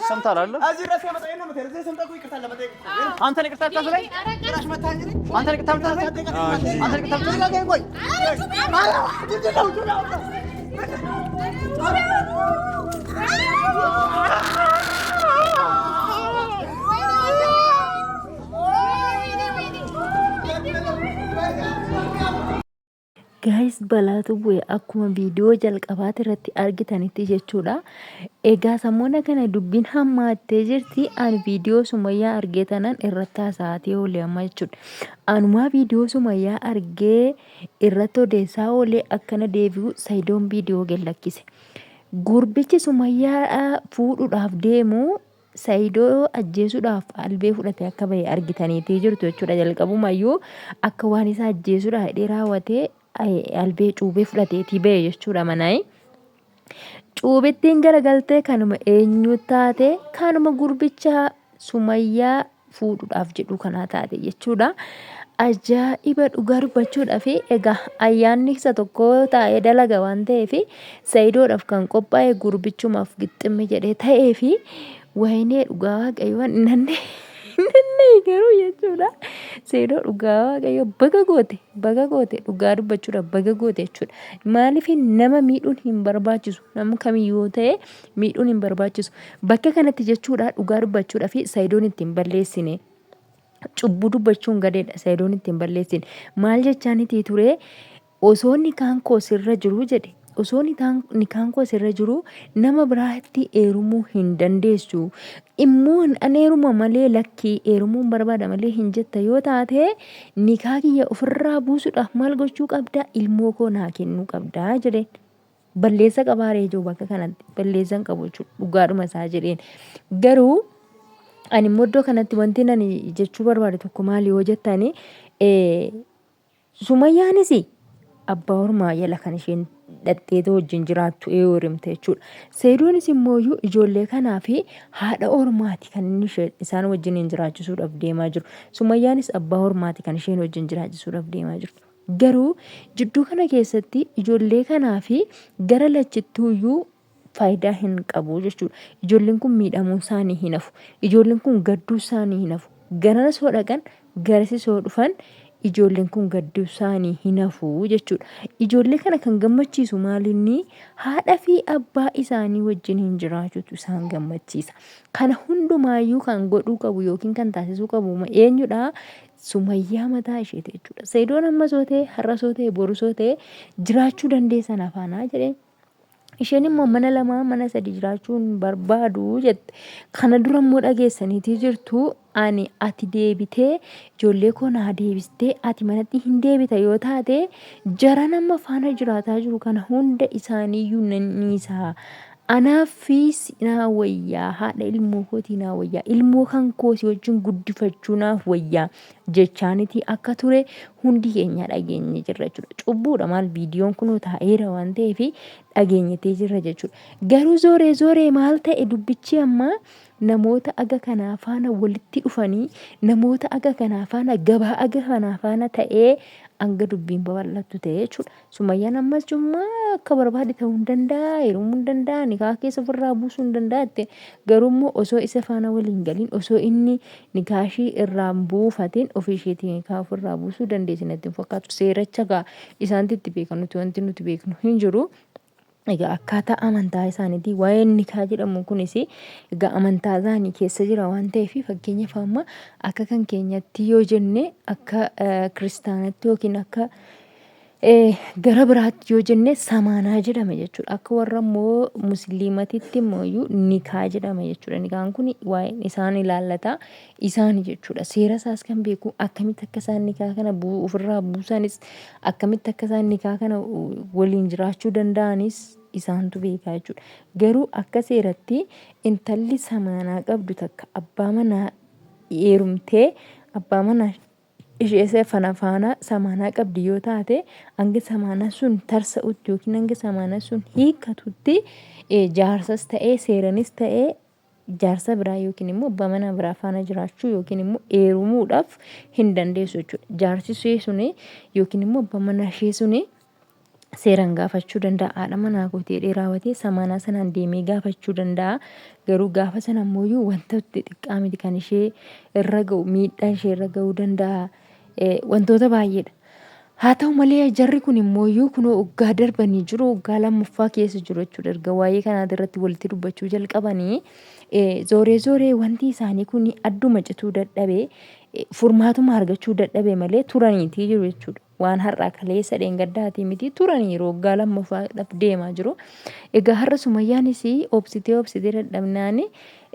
ሰምተሃል አይደለ? እዚህ ድረስ ያመጣኝ ነው የምትሄድ። እዚህ ስምጣ እኮ ይቅርታ ለመጠየቅ እኮ ነው። አንተን ይቅርታ ልታስበኝ? ጭራሽ መታኸኝ እኔ? አንተን ይቅርታ ልታስበኝ? አንተን ይቅርታ ልታስበኝ? ልቀቀኝ፣ ቆይ። ምንድን ነው? ጩቤ አውጣ። Guys balaatu bu'e akkuma viidiyoo jalqabaati irratti argitanitti jechuudha. Egaa samoona kana dubbiin hammaattee jirti. Ani viidiyoo Sumayyaa argee tanan irratti haasa'aatii oole amma jechuudha. Anumaa viidiyoo Sumayyaa argee irratti odeessaa oolee akkana deebi'u Sayidoon viidiyoo gad lakkise. Gurbichi Sumayyaa fuudhuudhaaf deemu Sa'idoo ajjeesuudhaaf albee fudhatee akka bahe argitaniitii jirtu jechuudha. Jalqabumayyuu akka waan isa ajjeesuudhaaf jedhee raawwatee albee cuubee fudhateetii bahe jechuudha manaayi. Cuubittiin garagaltee kanuma eenyu taate kanuma gurbicha Sumayyaa fuudhuudhaaf jedhu kanaa taate jechuudha. Ajaa'iba dhugaa dubbachuudhaaf egaa ayyaanni isa tokko taa'ee dalaga waan ta'eef Sayidoodhaaf kan qophaa'e gurbichumaaf gixximmi jedhee ta'ee fi wayinee dhugaa waaqayyo nanne nanne garuu jechuudha. Sayidoo dhugaa waaqayyo baga goote baga goote dhugaa dubbachuudhaaf baga goote jechuudha. Maaliif nama miidhuun hin barbaachisu nama kamiyyuu ta'e miidhuun hin barbaachisu. Bakka kanatti jechuudha dhugaa dubbachuudhaaf Sayidoon itti hin balleessine. Cubbuu dubbachuun gadeedha Sayidoon itti hin balleessine. Maal jechaanitii ture osoo nikaan koo sirra jiru jedhe. Osoo nikaan koo sirra jiru nama biraatti eerumuu hin dandeessu. Immoo an eeruma malee lakkii eerumuun barbaada malee hin jetta yoo taate nikaa kiyya ofirraa buusuudhaaf maal gochuu qabda ilmoo koo naa kennuu qabda jedheen. Balleessa qabaa ree ijoo bakka kanatti balleessa hin qabu jechuudha dhugaadhuma isaa jedheen. Garuu ani immoo iddoo kanatti wanti ani jechuu barbaade tokko maali yoo jettani Sumayyaanis abbaa ormaa jala kan isheen dhaqxeetoo wajjin jiraattu yoo heerumte jechuudha. Seedoonis immoo iyyuu ijoollee kanaa fi haadha ormaati kan inni isaan wajjin jiraachisuudhaaf deemaa jiru. Sumayyaanis abbaa ormaati kan isheen wajjin jiraachisuudhaaf deemaa jirtu. Garuu jidduu kana keessatti ijoollee kanaa fi gara lachittuuyyuu faayidaa hin qabu jechuudha. Ijoolleen kun miidhamuun isaanii hin hafu. Ijoolleen kun gadduu isaanii hin hafu. Garanas yoo dhaqan garasis yoo dhufan ijoolleen kun gadduu isaanii hin hafu jechuudha. Ijoollee kana kan gammachiisu maalinni haadha fi abbaa isaanii wajjin hin jiraachuutu isaan gammachiisa. Kana hundumaayyuu kan godhuu qabu yookiin kan taasisuu qabu eenyudha? Sumayyaa mataa isheeti jechuudha. Sayidoon ammas yoo ta'e har'as yoo ta'e borus yoo ta'e jiraachuu dandeessan afaanaa jedheen. Isheen immoo mana lamaa mana sadi jiraachuu hin barbaadu jette. Kana dura immoo dhageessaniitii jirtu ani ati deebitee ijoollee koo naa deebistee ati manatti hin deebita yoo taate jara nama faana jiraataa jiru kana hunda isaaniiyyuu nan dhiisa. Anaafis naa wayyaa haadha ilmoo kootii naa wayyaa ilmoo kan koo si wajjin guddifachuu naaf wayyaa jechaanitii akka ture hundi keenya dhageenye jirra jechuudha. Cubbuudha maal viidiyoon kunoo taa'eera waan ta'eef dhageenyetee jirra jechuudha. Garuu zooree zooree maal ta'e dubbichi ammaa namoota aga kanaa faana walitti dhufanii namoota aga kanaa faana gabaa aga kanaa faana ta'ee hanga dubbiin babal'attu ta'e jechuudha. Sumayyaan ammas cummaa akka barbaade ta'uu hin danda'a, heerumuu hin danda'a, nikaa keessa ofirraa buusuu hin danda'a jette. Garuu immoo osoo isa faana waliin hin galin, osoo inni nikaa ishii irraa hin buufatin ofii isheetii nikaa ofirraa buusuu dandeessi natti hin fakkaatu. Seeracha gaa isaanti itti beeka nuti wanti nuti beeknu hin jiru. Egaa akkaataa amantaa isaaniitii waa'een nikaa jedhamu kunis egaa amantaa isaanii keessa jira waan ta'eef fakkeenyaaf amma akka kan keenyatti yoo jenne akka kiristaanatti yookiin akka Gara biraatti yoo jenne samaanaa jedhama jechuudha. Akka warra immoo musliimatitti immoo iyyuu nikaa jedhama jechuudha. Nikaan kun waa'een isaan ilaallata isaani jechuudha. Seera isaas kan beeku akkamitti akka isaan nikaa kana ofirraa buusanis akkamitti akka isaan nikaa kana waliin jiraachuu danda'anis isaantu beekaa jechuudha. Garuu akka seeratti intalli samaanaa qabdu takka abbaa manaa heerumtee abbaa manaa ishee fana faana samaanaa qabdi yoo taate hanga samaanaan sun tarsa'utti yookiin hanga samaanaan sun hiikkatutti jaarsas ta'ee seeranis ta'ee jaarsa biraa yookiin immoo abbaa manaa biraa faana jiraachuu yookiin immoo heerumuudhaaf hin dandeessu jechuudha. Jaarsi ishee suni yookiin immoo abbaa manaa ishee suni Seeraan gaafachuu danda'a. Haadha manaa kooti jedhee raawwatee samaanaa sanaan deemee gaafachuu danda'a. Garuu gaafa sana ammoo wanta xixiqqaa miti kan ishee irra ga'u miidhaa ishee irra ga'uu danda'a. Wantoota baay'eedha. Haa ta'u malee jarri kun immoo kunoo waggaa darbanii jiru waggaa lammaffaa keessa jiru jechuudha. Erga waa'ee kanaa irratti walitti dubbachuu jalqabanii zooree zooree wanti isaanii kun adduma cituu dadhabee furmaatuma argachuu dadhabee malee turaniitii jiru jechuudha. Waan har'aa kaleessa dheengaddaatii miti turaniiru waggaa lammaffaadhaaf deemaa jiru. Egaa har'a Sumayyaanis obsitee obsitee dadhabnaan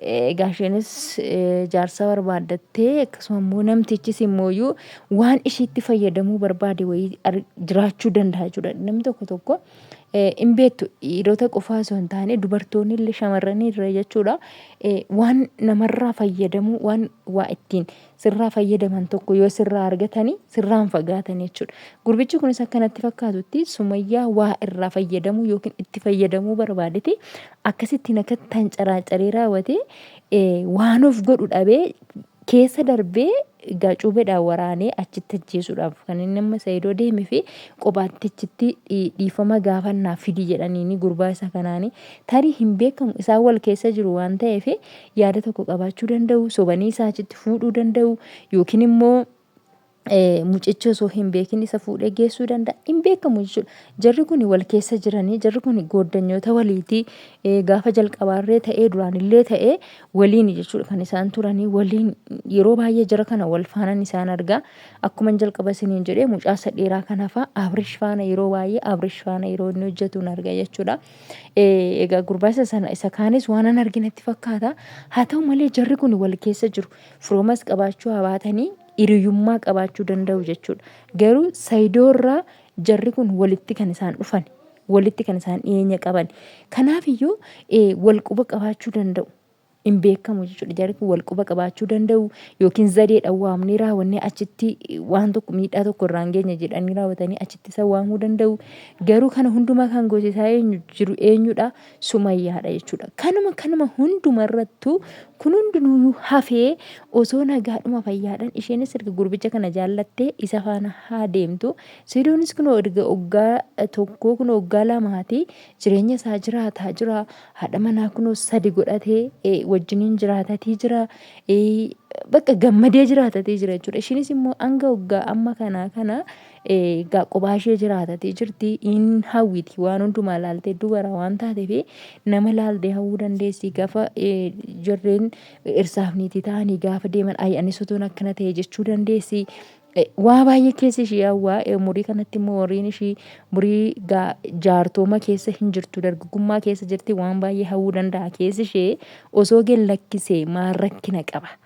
egaa isheenis jaarsa barbaaddattee akkasuma immoo namtichis immooyyuu waan ishiitti fayyadamuu barbaade wayii jiraachuu danda'a jechuudha. Namni tokko tokko hin beektu dhiirota qofaa osoo hin taane dubartoonni illee shamarran irra jechuudha waan namarraa fayyadamuu waan waa ittiin sirraa fayyadaman tokko yoo sirraa argatanii sirraa hin fagaatan jechuudha. Gurbichi kunis akka natti fakkaatutti Sumayyaa waa irraa fayyadamuu yookiin itti fayyadamuu barbaadeti akkasittiin akka tancaracaree raawwatee waan of godhu dhabee keessa darbee egaa cuubeedhaan waraanee achitti ajjeesuudhaaf kan inni amma Saayidoo deeme fi kophaatti achitti dhiifama gaafannaa fidi jedhaniini gurbaa isa kanaani tarii hin beekamu isaan wal keessa jiru waan ta'eef yaada tokko qabaachuu danda'u, sobanii isaa achitti fuudhuu danda'u yookiin immoo mucichi osoo hin beekin isa fuudhee geessuu danda'a. Hin beekamu jechuudha. Jarri kun wal keessa jiranii, jarri kun gooddanyoota waliiti. Gaafa jalqabaarree ta'ee duraanillee ta'ee waliin jechuudha kan isaan turanii waliin yeroo baay'ee jara kana wal faanan isaan argaa. Akkuma jalqaba isiniin jedhee mucaa isa dheeraa kana fa'a Abrish faana yeroo baay'ee Abrish faana yeroo inni hojjetu arga jechuudha. Egaa gurbaa isa sana isa kaanis waan an arginetti fakkaata. Haa ta'u malee jarri kun wal keessa jiru. Firoomas qabaachuu haa baatanii hiriyummaa qabaachuu danda'u jechuudha. Garuu Sayidoo irraa jarri kun walitti kan isaan dhufan walitti kan isaan dhiyeenya qaban. Kanaaf iyyuu wal quba qabaachuu danda'u. Hin beekamu jechuudha. Jarri kun wal quba qabaachuu danda'u yookiin zadeedhaan waamnee raawwannee achitti waan tokko miidhaa tokko irraan geenya jedhanii raawwatanii achitti isa waamuu danda'u. Garuu kana hundumaa kan goosisaa eenyu jiru eenyudha? Sumayyaadha jechuudha. Kanuma kanuma hundumarrattuu kun hundinuuyyuu hafee osoo nagaadhuma fayyaadhaan isheenis erga gurbicha kana jaallattee isa faana haa deemtu. Sidoonis kunoo erga waggaa tokkoo kunoo waggaa lamaati jireenya isaa jiraataa jira. Haadha manaa kunoo sadi godhatee wajjiniin jiraatatii jira. Bakka gammadee jiraatatee jira jechuudha. Ishiinis immoo hanga waggaa amma kanaa kana egaa qophaa ishee jiraatatee jirti. In hawwiti waan hundumaa laaltee dubara waan taateef nama laaltee hawwuu dandeessi. Gaafa jarreen dhirsaaf niitii ta'anii gaafa deeman ayi anis otoon akkana ta'e jechuu dandeessi. Waa baay'ee keessa ishii hawwa. Umurii kanatti immoo umuriin ishii umurii jaartooma keessa hin jirtu dargaggummaa keessa jirti waan baay'ee hawwuu danda'a keessi ishee osoo gad lakkisee maal rakkina qaba.